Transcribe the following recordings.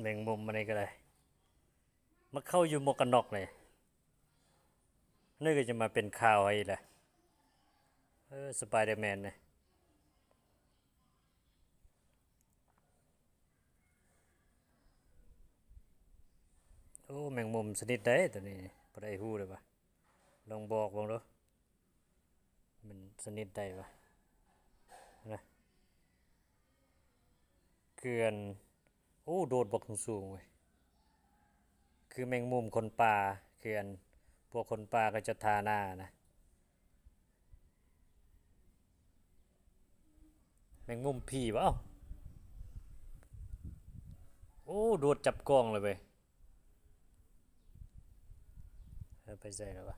ແມງມຸມອັນນີ້ກໍໄດ້ ມາເຂົ້າຢູ່ໝວກກັນນັອກນີ້ ນີ້ກໍຈະມາເປັນຂ່າວໃຫ້ອີກແຫຼະ. ເອີ Spider-Man ນີ້ ໂອ້ ແມງມຸມຊະນິດໃດໂຕນີ້ ບໍ່ໄດ້ຮູ້ເລີຍວ່າ ລອງບອກເບິ່ງດູ ມັນຊະນິດໃດວະ ນະ ເກືອນ ໂອ້ ໂດດບັກສູງເວີຍ ຄືແມງມຸມຄົນປ່າ ຄືອັນພວກຄົນປ່າເຂົາເຈົ້າທ່າໜ້ານະ ແມງມຸມຜີບໍ່ ເອົ້າ ໂອ້ ໂດດຈັບກ້ອງເລີຍເວີຍ. ເອີ ໄປໃສແລ້ວວະ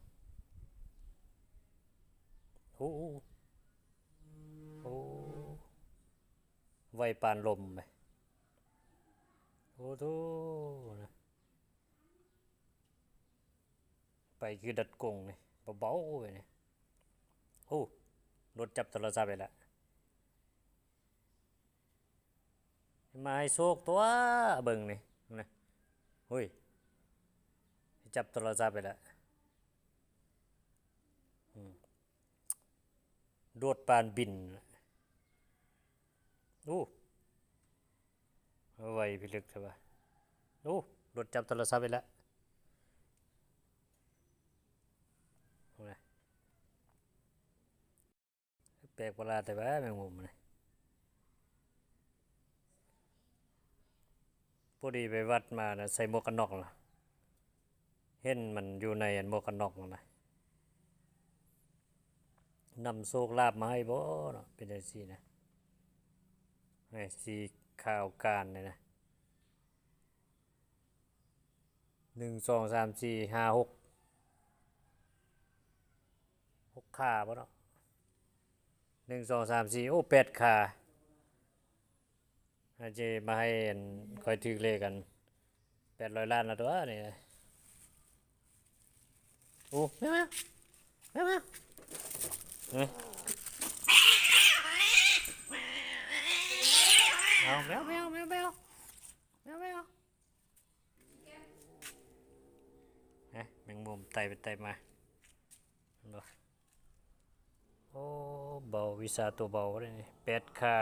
ໂອ້ ໂອ້ ໄວປານລົມເວີຍ ໂອ້ໂທ້ ນະ ໄປຄືດັດກົງນີ້ ເບົາໆເວີຍນີ້ ໂອ້ ໂດດຈັບໂທລະສັບໄປລະ. ມາໃຫ້ໂຊກຕົວະ ເບິ່ງນີ້ນະ ໂອ້ຍ ຈັບໂທລະສັບໄປລະ ອືມ ໂດດປານບິນ ໂອ້ ໄວພິລຶກແທ້ວ່າ ໂອ້ ໂດດຈັບໂທລະສັບໄປລະ ໂອ້ຍ ແປກປະຫຼາດແທ້ວ່າແມງມຸມນີ້ ພໍດີໄປວັດມານະ ໃສ່ໝວກກັນນັອກລະ ເຫັນມັນຢູ່ໃນອັນໝວກກັນນັອກຫັ້ນນະ ນຳໂຊກລາບມາໃຫ້ບໍ່ເນາະ ເປັນຈັ່ງຊີ້ນະ ນີ້ ສີຂາວການນີ້ນະ. ໜຶ່ງ ສອງ ສາມ ສີ່ ຫ້າ ຫົກ ຫົກຂາບໍ່ເນາະ ໜຶ່ງ ສອງ ສາມ ສີ່ ໂອ້ ແປດຂາ ອາດຈະມາໃຫ້ອັນຂ້ອຍຖືກເລກອັນແປດຮ້ອຍລ້ານລະຕົວະນີ້ ໂອ້ ແມວ ແມວ ແມວ ເອົາ ແມວ ແມວ ແມວ ແມວ ແມວ ແມວ ແມງມຸມໄຕ່ໄປໄຕ່ມາ ເຫັນບໍ່ ໂອ້ ເບົາ ວິຊາຕົວເບົາເດ້ນີ້ ແປດຂາ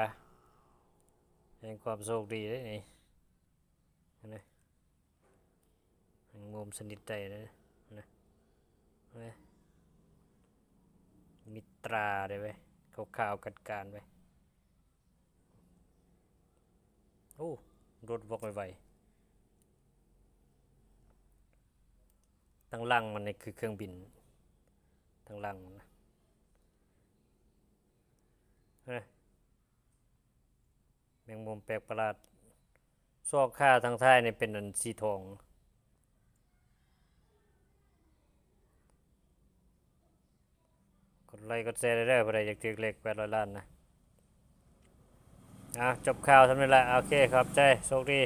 ແຫ່ງຄວາມໂຊກດີເດ້ນີ້ ເຫັນໄໝ ແມງມຸມຊະນິດໃດເດ້ນະ ເຫັນໄໝ ມີຕາເດ້ເວີຍ ຂາວໆກັດການເວີຍ. ໂອ້ ໂດດບອກໄວໆ ທາງຫຼັງມັນນີ້ຄືເຄື່ອງບິນ ທາງຫຼັງມັນນະ ເອີ ແມງມຸມແປກປະຫຼາດ ສອງຂາທາງທ້າຍນີ້ເປັນອັນສີທອງ. ກົດໄລກົດແຊເດີ ຜູ້ໃດຢາກຖືກເລກແປດຮ້ອຍລ້ານນະ. ອ່າ ຈົບຂ່າວສ່ຳນີ້ລະ ໂອເຄ ຂອບໃຈ ໂຊກດີ.